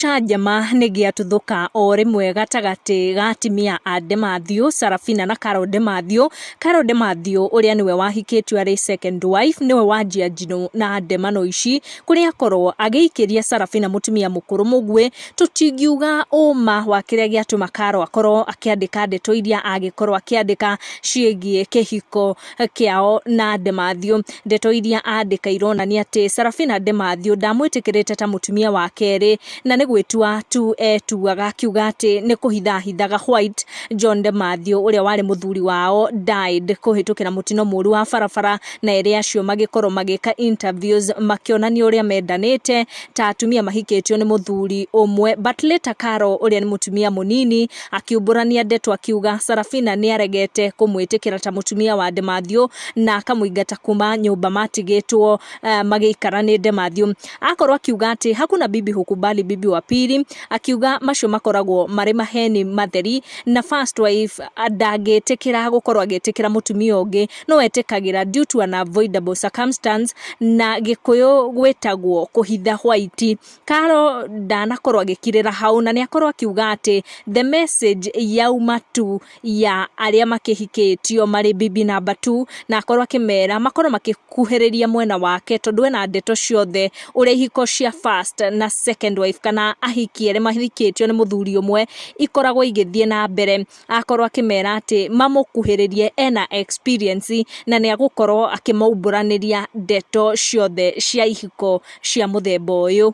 Gĩcanjama nĩ gĩatuthũka o rĩmwe gatagatĩ ga atimia a Demathew, Sarafina na Carol Demathew. Carol Demathew ũrĩa nĩwe wahikĩtio arĩ second wife nĩwe wanjia njino na ndemano ici kũrĩa akorwo agĩikĩria Sarafina mũtumia mũkũrũ mũguĩ. Tũtingiuga ũma wa kĩrĩa gĩatũma Carol akorwo akĩandĩka ndeto iria agĩkorwo akĩandĩka ciĩgiĩ kĩhiko kĩao na Demathew. Ndeto iria andĩka ironania atĩ Sarafina Demathew ndamwĩtĩkĩrĩte ta mũtumia wa kerĩ na nĩ gwĩtua tu etuaga akiuga atĩ nĩ kũhitha ahithaga White John Demathew ũrĩa warĩ mũthuri wao died kũhĩtũkĩra mũtino mũru wa barabara, na erĩ acio magĩkorwo magĩka interviews makĩonania ũrĩa mendanĩte ta atumia mahikĩtio nĩ mũthuri ũmwe. But later Carol ũrĩa nĩ mũtumia mũnini akiumbũrania ndeto akiuga Sarafina nĩ aregete kũmwĩtĩkĩra ta mũtumia wa Demathew na akamũingata kuma nyũmba matigĩtwo magĩikara nĩ Demathew. Akorwo akiuga atĩ hakuna bibi hukubali bibi wa pili, akiuga macio makoragwo marĩ maheni matheri na first wife ndangĩtĩkĩra gũkorwo agĩtĩkĩra mũtumia ũngĩ, no etĩkagĩra due to unavoidable circumstance, na Gĩkũyũ gwĩtagwo kũhitha hwaiti. Carol ndanakorwo agĩkirĩra hau na nĩ akorwo akiuga atĩ the message yauma tu ya arĩa makĩhikĩtio marĩ bibi number 2, na akorwo akĩmera makorwo makĩkuhĩrĩria mwena wake tondũ ena ndeto ciothe ũrĩa ihiko cia first na second wife kana ahiki erĩ mahikĩtio nĩ mũthuri ũmwe ikoragwo igĩthiĩ na mbere. Akorwo akĩmera atĩ mamũkuhĩrĩrie ena experience na nĩ agũkorwo akĩmaumbũranĩria ndeto ciothe cia ihiko cia mũthemba ũyũ.